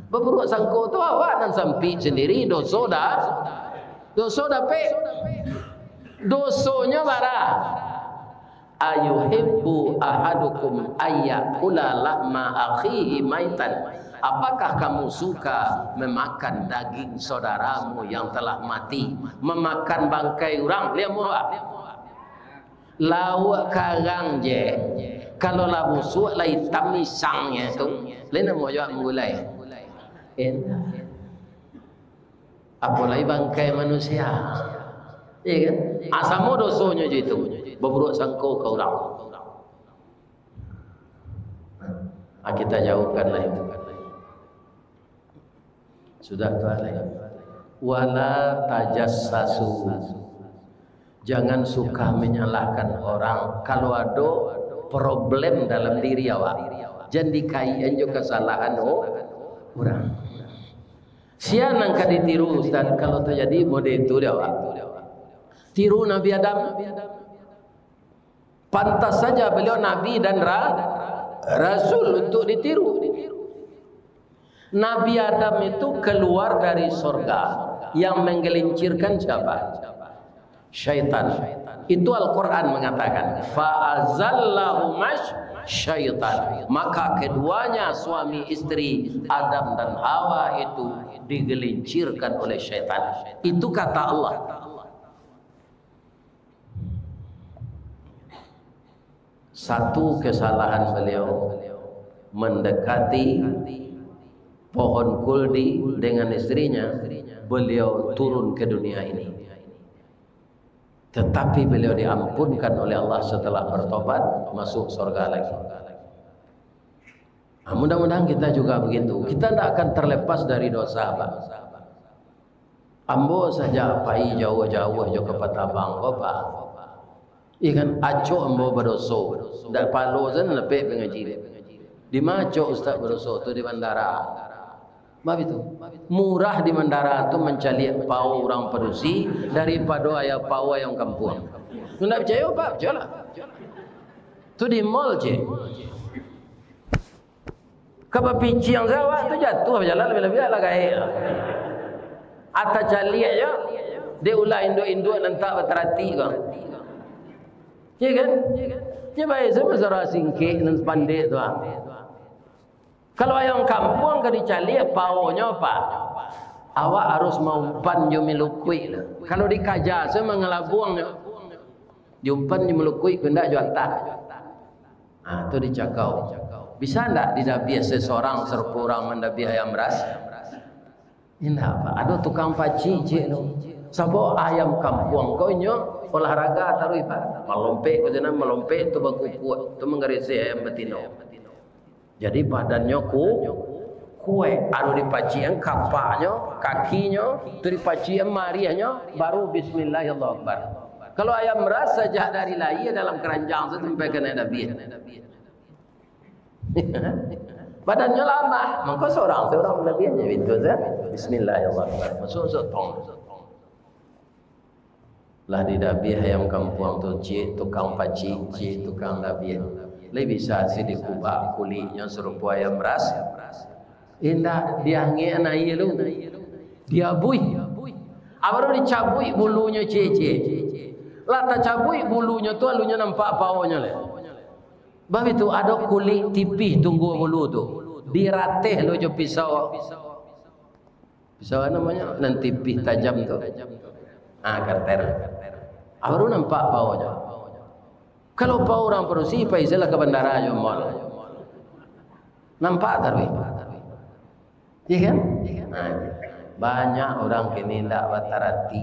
Baburuak sangko tu awak nan sampik sandiri, doso dah. Doso dapek. Dosonyo bara. "Ayuhibbu ahadukum ayyakula lahma akhihi maitan?" Apakah kamu suka memakan daging saudaramu yang telah mati? Memakan bangkai urang, liamuah. Lauak karang je. Kalau lah busuak, lah itam misangnyo tu, lai namuah jo manggulai. Indak. Apolai bangkai manusia. Iya kan? Ah, samo dosonyo jo itu. Baburuak sangko ka urang. Ah, kita jauhkanlah itu. Sudah tu, alai. "Wala tajassasu." Jangan suka menyalahkan orang. Kalau ado problem dalam diri awak, jan dikaikan jo kasalahan o-, urang. Sia nan ka ditiru, Ustaz, kalau tajadi model itu di awak? Tiru Nabi Adam. Pantas saja beliau nabi dan ra-, rasul untuk ditiru. Nabi Adam itu keluar dari sorga. Yang menggelincirkan siapa? Syaitan. Itu Al-Quran mengatakan, "Fa'azallahuma syaitan." Maka keduanya, suami istri Adam dan Hawa itu, digelincirkan oleh syaitan. Itu kata Allah. Satu kesalahan beliau, mendekati pohon kuldi dengan istrinya, beliau turun ke dunia ini. Tetapi beliau diampunkan oleh Allah setelah bertobat, masuk surga lagi. Ah, mudah-mudahan kita juga begitu. Kita ndak akan terlepas dari dosa, Pak. Ambo sajak pai jauah-jauah jo ka Patabang ko, Pak. Iya kan, acok ambo badoso. Ndak palo sajo dapek pangaji. Di ma acok ustaz badoso tu? Di bandara. Bab itu. Murah di bandara tu mancaliak pao urang padusi daripado ayam pao ayam kampuang. Ndak picayo, Pak? Picayolah. Tu di mall, cek. Ka bapiciang sajo awak tu jatuah bajalan, labiah-labiah lah gaek. Atah caliak jo dek ulah induak-induak nan tak bataratik ko. Iya kan? Iya baik sajo basaro singkek nan pandek tu, ah. Kalau ayam kampuang ka dicaliak paonyo, Pak, awak harus maumpan jo milukuik lah. Kalau dikaja sajo mangalabuang nyo. Diumpan jo milukuik ko indak jo atah. Ah, tu dicakau. Bisa ndak didabiah seseorang sarupo urang mandabiah ayam ras? Indak, Pak. Ado tukang pacik, cek tu. Sabab ayam kampuang ko inyo olahraga taruih, Pak. Malompek ko sinan, malompek tu bakukuak, tu manggaresek ayam batino. Jadi badannyo ku-, kuaik, anu dipacikan kapaknyo, kakinyo, tu dipacikan mariahnyo, baru bismillah, Allahu Akbar. Kalau ayam ras sajak dari lahia dalam keranjang tu sampai ka naik dabiah. Badannyo lamah, mangko surang-surang dabiahnyo itu sajo. Bismillah, Allahu Akbar. Masuak-masuak tong. Lah didabiah ayam kampuang tu, ciek tukang pacik, ciek tukang dabiah. Lai bisa si dikubak kuliknyo sarupo ayam ras? Indak, diangek aia lu. Diabuih. Baru dicabuik bulunyo ciek-ciek. Lah tacabuik bulunyo tu, alunyo nampak paonyo lai. Bab itu ado kulik tipih tunggua bulu tu. Dirateh lo jo pisau. Pisau namonyo nan tipih tajam tu. Ah, karter. Baru nampak paonyo. Kalau pao urang padusi, pai sajolah ka bandara jo mall. Nampak taruih. Iya kan? Nah, banyak urang kini ndak batarati.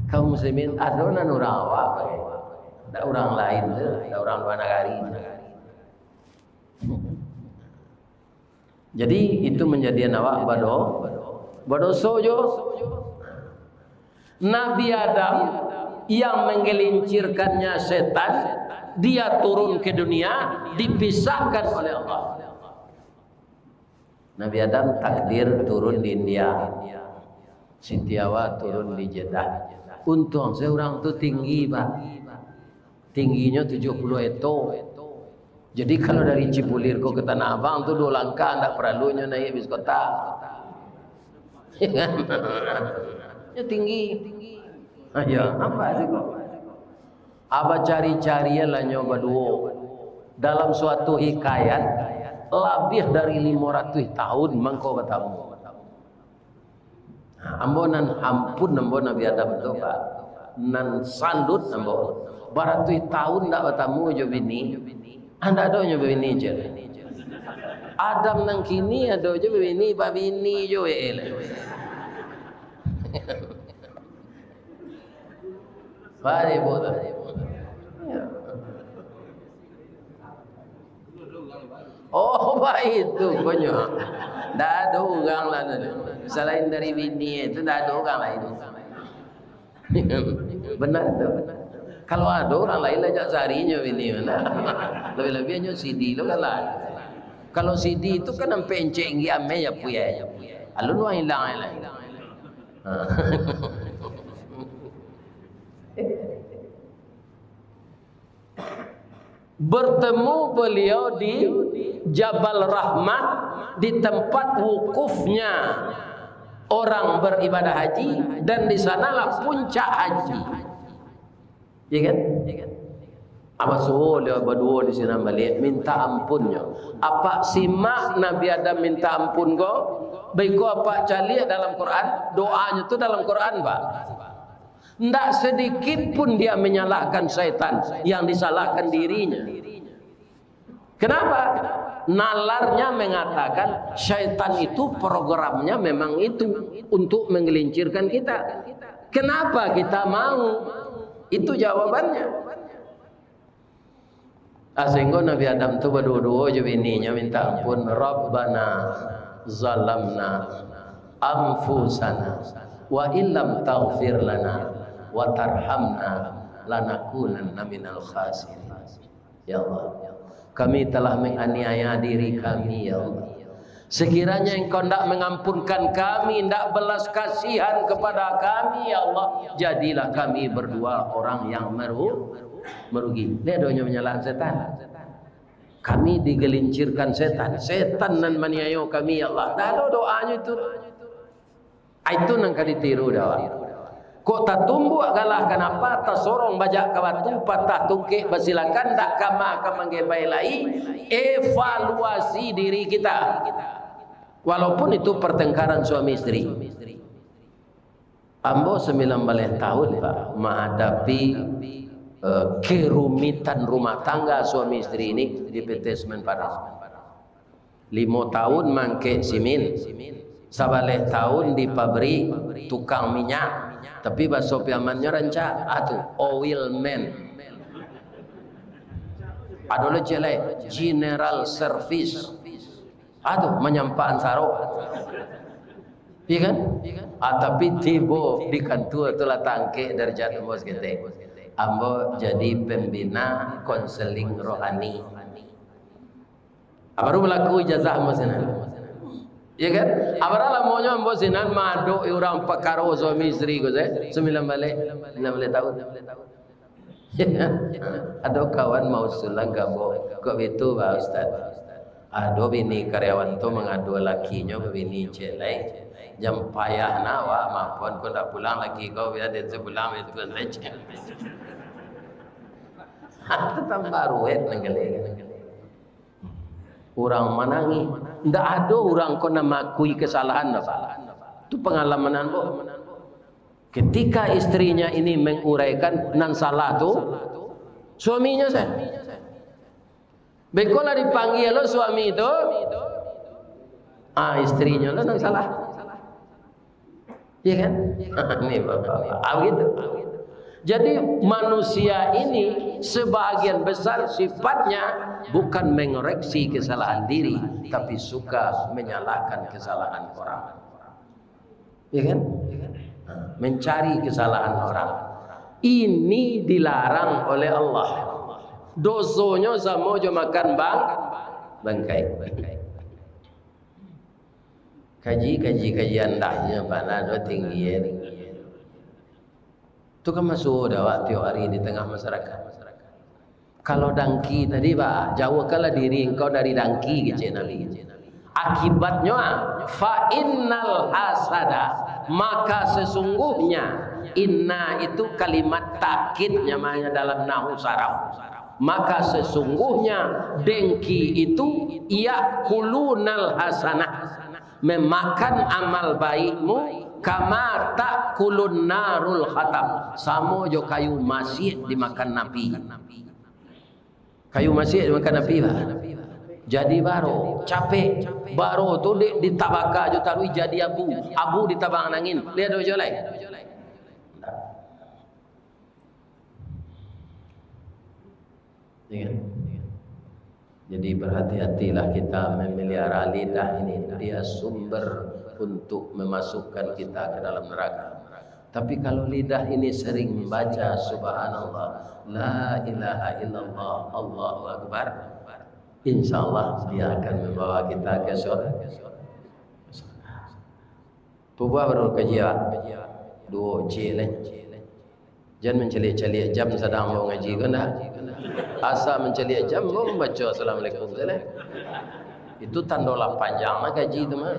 Kaum muslimin, ado nan urang awak bagai. Ndak urang lain tu, ndak urang lua nagari. Jadi, itu manjadian awak bado-, badoso jo. Nabi Adam yang menggelincirkannya setan, dia turun ke dunia, dipisahkan oleh Allah. Nabi Adam takdir turun di India. Siti Hawa turun di Jeddah. Untuang se urang tu tinggi, Pak. Tingginyo tujuah puluah eto. Jadi, kalau dari Cipulir ko ka Tanah Abang tu duo langkah, ndak paralu nyo naiak bis kota. Nyo tinggi. Ayo, apa sih kok? Abah cari-cari lah nyo baduo. Dalam suatu hikayat, labiah dari limo ratuih tahun mangko batamu. Nah, ambo nan ampun, ambo Nabi Adam tu, Pak. Nan salut ambo. Baratuih tahun ndak batamu jo bini. Andak ado nyo babini je. Adam nan kini ado je babini, babini jo, eh, lah. Paham, Ibu, tu? Oh, baitu, konyo. Ndak ado urang lah tu. Salain dari bini tu, ndak ado urang lain. Benar tu. Kalau ado urang lain, lah jak sarinyo bini tu, nah. Labiah-labiah nyo Sidi tu kan lah. Kalau Sidi tu kan ampek encek inggi ameh ya puyai. Alun wah ilang lai. Ha. Bertemu beliau di Jabal Rahmah, di tempat wukufnya orang beribadah haji, dan di sanalah puncak haji. Ya kan? Abah suruh dia baduo di sinan baliak, minta ampunnyo. Apak simak Nabi Adam minta ampun ko, baiko apak caliak dalam Quran, doanyo tu dalam Quran, Pak. Ndak sedikit pun dia menyalahkan syaitan, yang disalahkan dirinya. Kenapa? Nalarnya mengatakan syaitan itu programnya memang itu, untuk menggelincirkan kita. Kenapa kita mau? Itu jawabannya. Ah, sehingga Nabi Adam tu baduo-duo jo bininyo minta ampun, "Rabbana zalamna anfusana wa illam taghfir lana wa tarhamna lanakunanna minal khasirin." Ya Allah, kami telah menganiaya diri kami, ya Allah. Sekiranya Engkau ndak mengampunkan kami, ndak belas kasihan kepada kami, ya Allah, jadilah kami berdua orang yang meru-, merugi. Dia adonyo menyalahan setan. Kami digelincirkan setan. Setan nan maniayo kami, ya Allah. Dah ado doanyo itu. Ah, itu nan ka ditiru dek awak. Kok tatumbuak galah kanapa, tasorong bajak ka batu, patah tungkek basilakan, ndak kama ka manggebai lai, evaluasi diri kita. Walaupun itu pertengkaran suami isteri. Ambo sembilan baleh tahun, Pak, mahadapi, eh, kerumitan rumah tangga suami isteri ini di P T Semen Padang. Limo tahun mangkek simin, sabaleh tahun di pabrik tukang minyak, tapi baso Piamannyo rancak, ah, tu, oil man. Ado lo ciek lai, general service. Ah, tu, manyampahan sarok. Iya kan? Ah, tapi tibo di kantua tu lah tangkek darajat ambo saketek. Ambo jadi pembina konseling rohani. Ah, baru balaku ijazah ambo sinan. Iya kan? Ah, bara lamonyo ambo sinan maadok urang pakaro suami isteri ko, se-, sembilan baleh, sembilan baleh tahun. Ado kawan mausulan gabok, kok bitu, Pak Ustaz? Ado bini karyawan tu mangadu lakinyo babini ciek lai. Jan payah nah awak maafan, kok ndak pulang laki ko, bia den sabulan itu sajo. Tambah ruwet nan galeh. Urang manangih. Ndak ado urang ko nan maakui kesalahan, Pak. Tu pangalaman ambo. Ketika istrinya ini menguraikan nan salah tu, suaminya saja. Beko lah dipanggia lo suami tu, ah, istrinyo lo nan salah. Iya kan? Ini bapak-bapak. Ah, begitu. Jadi, manusia ini sebahagian besar sifatnya bukan mengoreksi kesalahan diri, tapi suka menyalahkan kesalahan orang. Iya kan? Nah, mencari kesalahan orang. Ini dilarang oleh Allah. Dosonyo samo jo makan bang-, bangkai. Kaji, kaji, kajian dah, nyo bana do tinggi, eh. Tu kan masuo dah awak tiok hari di tangah masyarakat. Kalau dangki tadi, bah, jauahkanlah diri engkau dari dangki, kecek Nabi. Akibatnyo, ah, fa innal hasada, maka sesungguhnya, inna itu kalimat takkid namanya dalam nahwu saraf. Maka sesungguhnya dengki itu yakulunal hasanah, memakan amal baikmu, kama takulun narul khatab, samo jo kayu masiak dimakan api. Kayu masiak dimakan api, bah. Jadi baro, capek. Baro tu dek ditabaka jo taruih jadi abu. Abu ditabang angin. Liek ado jo lai. Iya kan? Jadi, berhati-hatilah kita memelihara lidah ini. Dia sumber untuk memasukkan kita ke dalam neraka. Tapi kalau lidah ini sering membaca, subhanallah, la ilaha illallah, Allahu Akbar, insya Allah dia akan membawa kita ke surga. Pupuah baru kaji awak. Duo ciek lai. Jan mancaliak-caliak jam sadang ambo ngaji ko ndak. Asa mancaliak jam, ambo mambaco assalamualaikum tu lai. Itu tando lah panjang lah kaji tu mah.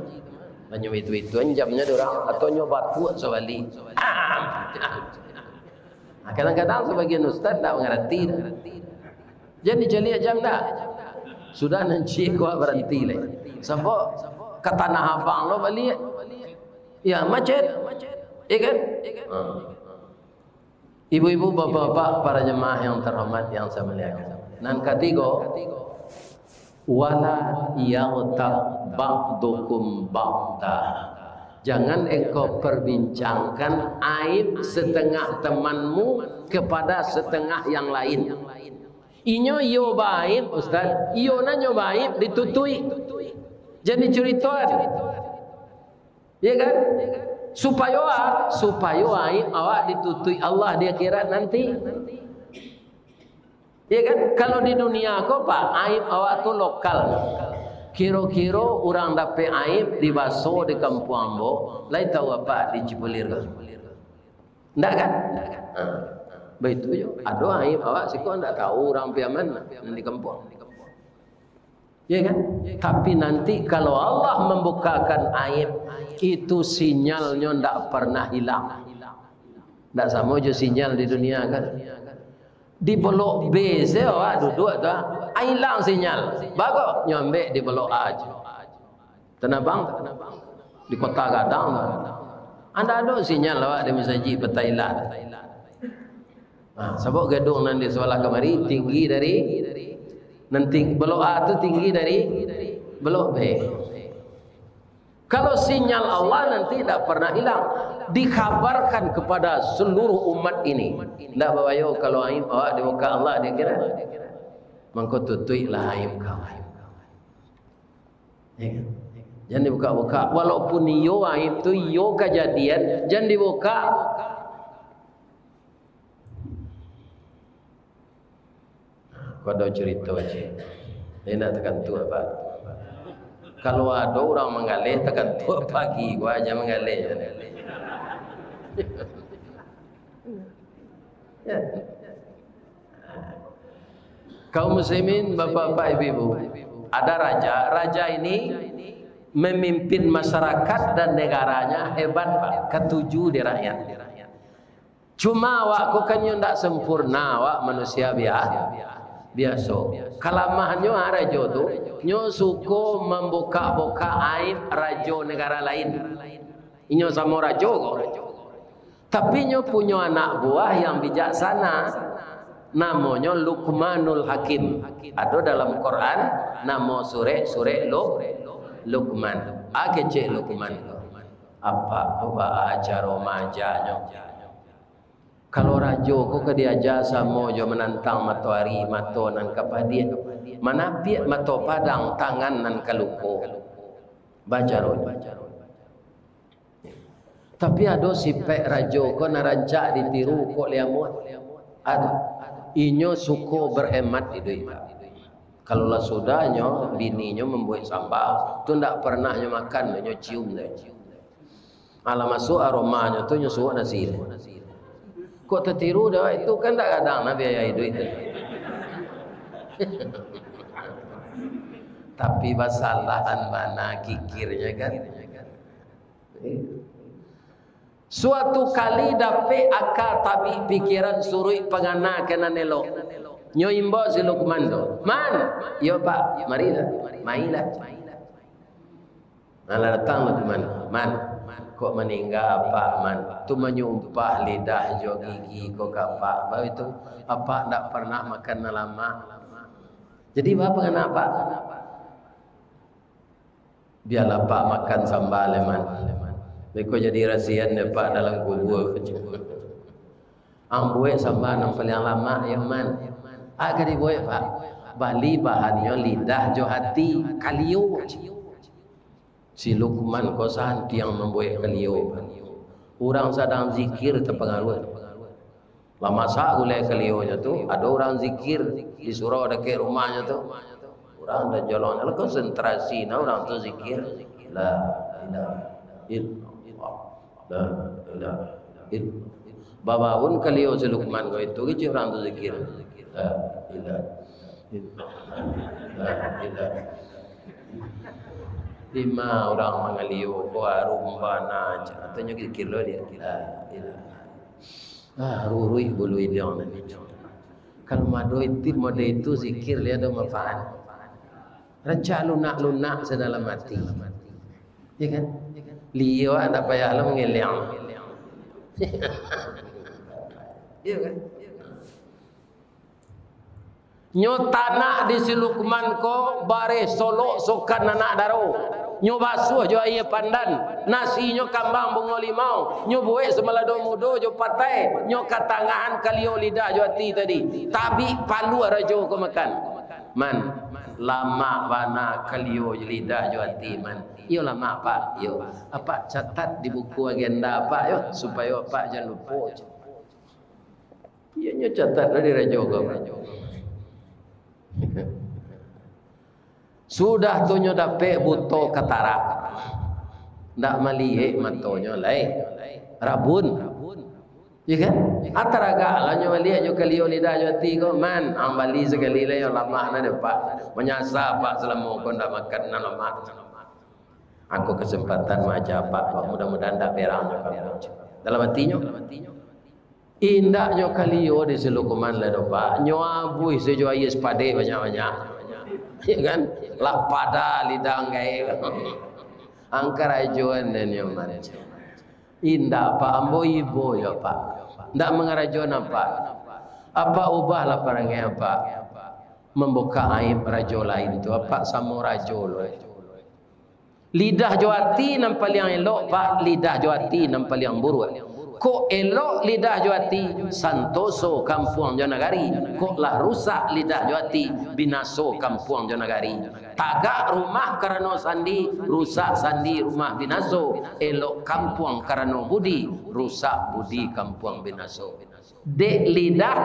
Hanyo itu-ituan jamnyo dek urang, atau nyo batuak sabalik. Nah, kadang-kadang sabagian ustaz ndak mangarati tu. Jan dicaliak jam dah. Sudah nan ciek ko baranti lai. Sabab ka Tanah Abang lo baliak. Ya, macet. Iya kan? Ha. Ibu-ibu, bapak-bapak, para jemaah yang terhormat, yang saya muliakan. Nan katigo, wala yaghtab ba'dukum ba'da. Jangan engkau perbincangkan aib setengah temanmu kepada setengah yang lain. Inyo iyo baaib, Ustaz. Iyo nan nyo baaib ditutuik. Jan dicuritoan. Iya kan? Supayo a-, supayo aib awak ditutuik Allah di akhirat nanti. Iya kan? Kalau di dunia ko, Pak, aib awak tu lokal. Kiro-kiro urang dapek aib di baso di kampuang ambo, lai tahu apak di Cipulir ko? Ndak kan? Ha. Baitu jo. Ado aib awak siko ndak tahu urang Piaman nan di kampuang. Ya kan? Tapi nanti kalau Allah membukakan aib, itu sinyalnyo ndak pernah hilang. Ndak samo jo sinyal di dunia kan. Di blok B se awak duduak tu, ah, hilang sinyal. Bago nyo ambek di blok A je. Tanah Abang, di Kota Gadang tu. Ndak ado sinyal awak di masajik Patailah. Nah, sabab gaduang nan di sabalah kamari tinggi dari, nan ting-, blok A tu tinggi dari blok B. Kalau sinyal Allah nanti ndak pernah hilang, dikhabarkan kepada seluruh umat ini. Ndak babayo kalau aib awak dibuka Allah di akhirat. Mangko tutuiklah aib kau. Ya kan? Jan dibuka-buka. Walaupun iyo aib tu, iyo kajadian, jan dibuka. Ko ado curito ciek. Indak takantuak, Pak. Kalau ado urang manggaleh, takantuak pagi ko aja manggaleh. Ya. Kaum muslimin, bapak-bapak, ibu-ibu, ada raja. Raja ini memimpin masyarakat dan negaranya hebat, Pak. Katuju di rakyat. Cuma awak ko kan nyo ndak sempurna, awak manusia bia-, biaso. Kalamahannyo, ah, rajo tu, nyo suko mambukak-bukak aib rajo negara lain. Inyo samo rajo ko. Tapi nyo punyo anak buah yang bijaksana, namonyo Luqmanul Hakim. Ado dalam Quran, namo surek, surek Lu-, Luqman. A kecek Luqman tu. Apak ko baa caro maajanyo? Kalau rajo ko ka diaja samo jo manantang matoari, mato nan ka padiah, manapiak mato padang, tangan nan ka luko. Bacaro. Tapi ado sipek rajo ko nan rancak ditiru, kok liamuah. Ado. Inyo suko berhemat iduik. Kalau lah sudah nyo, bininyo mambuek samba, tu ndak pernah nyo makan, nyo cium deh. Alah masuak aromanyo tu, nyo suok nasi deh. Kok tatiru dek awak itu, kan ndak gadang nah biaya iduik tu. Tapi basalahan bana kikirnyo kan. Suatu kali dapek aka tabik pikiran suruik pangana ka nan elok. Nyo imbau si Lukman tu, "Man!" "Iyo, Pak." "Marilah, mailah." Nah, lah datang Lukman. "Man, kok maningga apak, Man? Tu manyumpah lidah jo gigi ko ka apak. Baitu, apak ndak pernah makan nan lamak. Jadi, baa pangana apak?" "Bialah apak makan samba lai, Man. Beko jadi rasian dek apak dalam kubua." "Ang buek samba nan paliang lamak, yo, Man." "A ka dibuek, Pak?" "Bali bahannyo lidah jo ati, kalio." Si Lukman ko santiang mambuek kalio. Urang sadang zikir tapangaruah. Lah masak gulai kalionyo tu, ado urang zikir di surau dakek rumahnyo tu. Urang tajolong, lah konsentrasi nah urang tu zikir. La ilaha illallah. La ilaha illallah. Babaun kalio si Lukman ko itu, kecek urang tu zikir. La ilaha illallah. La ilaha. Dima urang mangalio ko arum bana, katonyo zikir lo dia. La ilaha. Ah, ruruik bulu idiang nan itu. Kalau mado itu, mado itu zikir, dia ado manfaat. Rancak lunak-lunak sadalam ati. Ya kan? Liyo, ndak payah lah mangeliang. Ya kan? Nyo tanak di si Lukman ko, bareh solok sokan anak daro. Nyo basuah jo aia pandan, nasinyo kambang bungo limau, nyo buek samalado mudo jo patai, nyo katangahan kalio lidah jo ati tadi. Tabik paluah rajo ko makan. "Man, lamak bana kalio lidah jo ati, Man." "Iyo lamak, Pak, iyo. Apak catat di buku agenda apak, yo, supayo apak jan lupo." Iyo, nyo catat lah di rajo ko. Sudah tu nyo dapek buto katarak. Ndak maliek matonyo lai. Rabun. Ya kan? Taragak lah nyo maliek jo kalio lidah jo ati ko. "Man, ang bali sakali lai, yo lamak nah dek apak. Manyasa apak salamo ko ndak makan nan lamak." "Angko kasempatan maaja apak, Pak. Mudah-mudahan ndak berang jo kami." Dalam atinyo, "Indak nyo kalio di si Lukman lai doh, Pak. Nyo abuih sajo aia sapadek banyak-banyak." Ya kan? Lah pada lidah anggai. Angkarajoan den nyo, Man. "Indak, Pak. Ambo ibo yo, Pak. Ndak mangarajoan apak. Apak ubahlah parangai apak. Mambukak aib rajo lain tu. Apak samo rajo lo." Lidah jo ati nan paliang elok, Pak, lidah jo ati nan paliang buruak. Kok elok lidah jo ati, santoso kampuang jo nagari. Kok lah rusak lidah jo ati, binaso kampuang jo nagari. Tagak rumah karano sandi, rusak sandi rumah binaso. Elok kampuang karano budi, rusak budi kampuang binaso. Dek lidah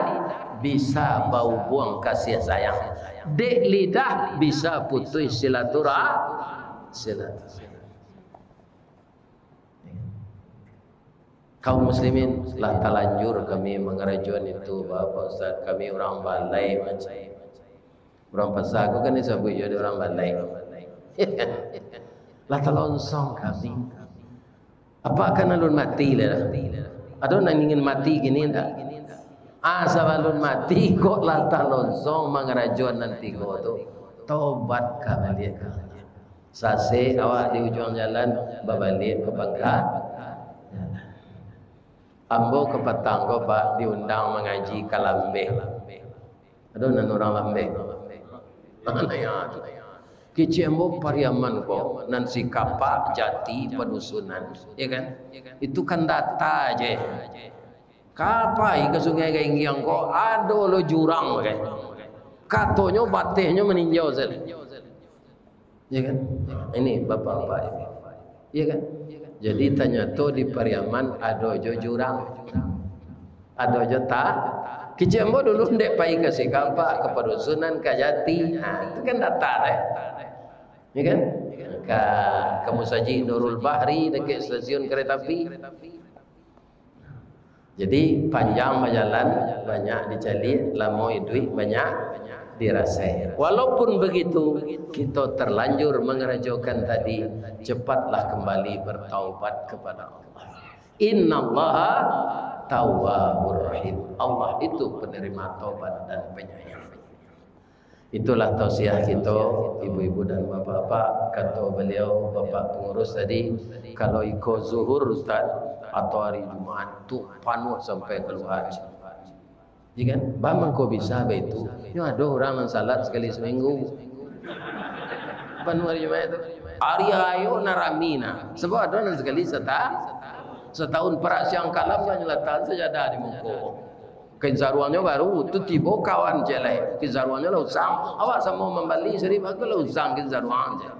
bisa baubuang kasih sayang. Dek lidah bisa putuih silaturah-, silaturahmi. Kaum muslimin, lah talanjur kami mangarajoan itu, Bapak Ustaz, kami urang balai macam. Urang pasa ko kan disabuik jo dek urang balai. Lah talonsong kami. Apak kan alun mati lah. Ado nan ingin mati kini ndak? Ah, sabalun mati kok lah talonsong mangarajoan nan tigo tu. Tobat ka baliak ka. Sasek awak di ujuang jalan, babaliak ka pangka. Ambo kapatang ko, Pak, diundang mangaji ka Lambeh. Ado nan urang Lambeh? Mana ya tu? Kecek ambo Pariaman ko, nan Sikapak, Jati, Padusunan, ya kan? Itu kan data je. Ka pai ka Sungai Gaenggiang ko, ado lo jurang, kan? Katonyo batehnyo maninjau sajo. Ya kan? Ini bapak-bapak ini. Ya kan? Jadi tanyato di Pariaman ado jo jurang. Ado jo ta-, kecek ambo dulu ndek pai ka Sikapak, ka Padusunan, ka Jati. Nah, itu kan data, eh. Ya kan? Ka, ka Musajik Nurul Bahri dekat stasiun kereta api. Jadi, panjang bajalan, banyak dicaliak, lamo iduik, banyak dirasai. Walaupun begitu, kito terlanjur mangarajokan tadi, cepatlah kembali bertaubat kepada Allah. Innallaha tawwabur rahim. Allah itu penerima taubat dan penyayang. Itulah tausiah kito, ibu-ibu dan bapak-bapak, kato baliau, bapak pangurus tadi, kalau iko zuhur, Ustaz, atau hari Jumaat tu panuh sampai kalua. Ya kan? Ba mangko bisa baitu? Yo ado urang nan salat sakali saminggu. Panuh hari Jumaat tu. Hari ayo nan rami nah. Sabab ado nan sakali sata-, satahun. Parak siang kalam lah nyalatan sajadah di muko. Kain saruangnyo baru, tu tibo kawan ciek lai. Kain saruangnyo lah usang. Awak samo mambali saribak ko lah usang kain saruang ciek.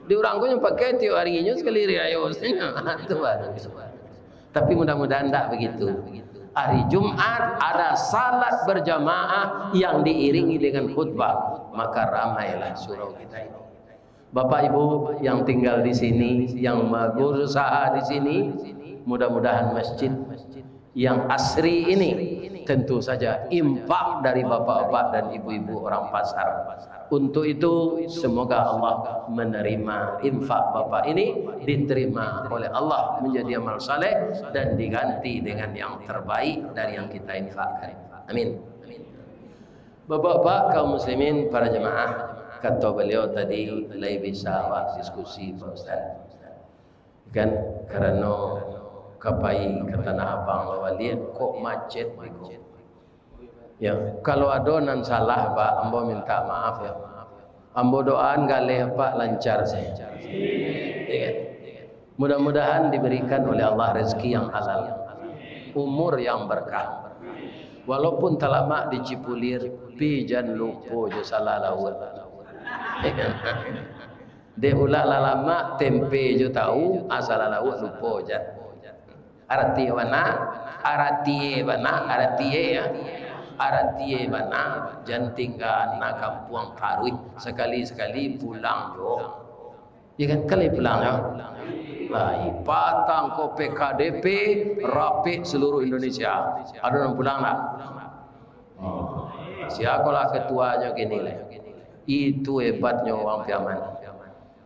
Di urang ko nyo pakai tiok arinyo sakali ari rayo. Tu baru. Tapi mudah-mudahan ndak begitu. Hari Jumat ada salat berjamaah yang diiringi dengan khutbah, maka ramailah surau kita ini. Bapak Ibu yang tinggal di sini, yang berusaha di sini, mudah-mudahan masjid yang asri ini, tentu saja infak dari bapak-bapak dan ibu-ibu orang pasar. Untuk itu, semoga Allah menerima infak bapak ini, diterima oleh Allah menjadi amal saleh dan diganti dengan yang terbaik dari yang kita infakkan. Amin. Bapak-bapak kaum muslimin, para jemaah, kato baliau tadi, lai bisa awak diskusi, Pak Ustaz. Kan, karano ka pai ka Tanah Abang babaliak, kok macet beko. Ya, kalau ado nan salah, Pak, ambo minta maaf, ya. Ambo doaan galeh Apak lancar sajo. Ya kan? Mudah-mudahan diberikan oleh Allah rezeki yang halal, umur yang berkah. Walaupun talamak di Cipulir, pi jan lupo jo salah lauak. Dek ulah lah lamak, tempe jo tahu, a salah lauak lupo jan. Arati bana, arati bana, arati ya. Arati bana, jan tingga na kampuang taruih, sakali-sakali pulang jo. Ya kan, kali pulang ya. Lai, patang ko P K D P rapek seluruh Indonesia. Ado nan pulang ndak? Oh, sia ko lah ketuanyo kini lai. Itu hebatnyo urang Piaman.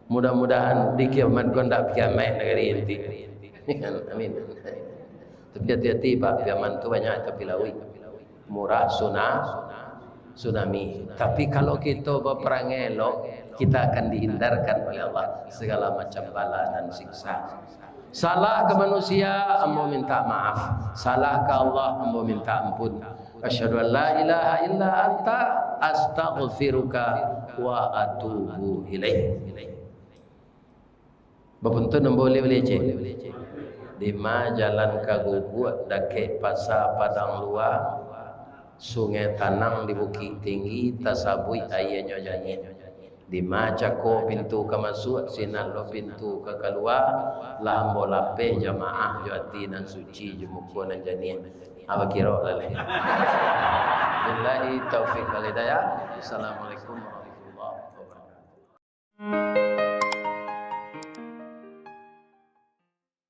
Mudah-mudahan di kiamat ko ndak kiamat nagari inti. Amin. Tapi hati-hati, Pak, Piaman tu banyak tapi lauik. Murah suna-, tsunami. Tapi kalau kito baparangai elok, kita akan dihindarkan oleh Allah segala macam bala dan siksa. Salah ka manusia, ambo minta maaf. Salah ka Allah, ambo minta ampun. Asyhadu an la ilaha illa anta, astaghfiruka wa atubu ilaik. Bapuntun ambo ulih-ulih, cek. Dima jalan ka Guguak, dakek Pasa Padang Lua, Sungai Tanang di Bukik Tinggi, tasabuik aianyo janiah. Dima cako pintu ka masuak, sinan lo pintu ka kalua, lah ambo lapeh jamaah jo ati nan suci, jo muko nan janiah. Abah kiro lah leh. Billahi taufik wal hidayah. Assalamualaikum warahmatullahi wabarakatuh.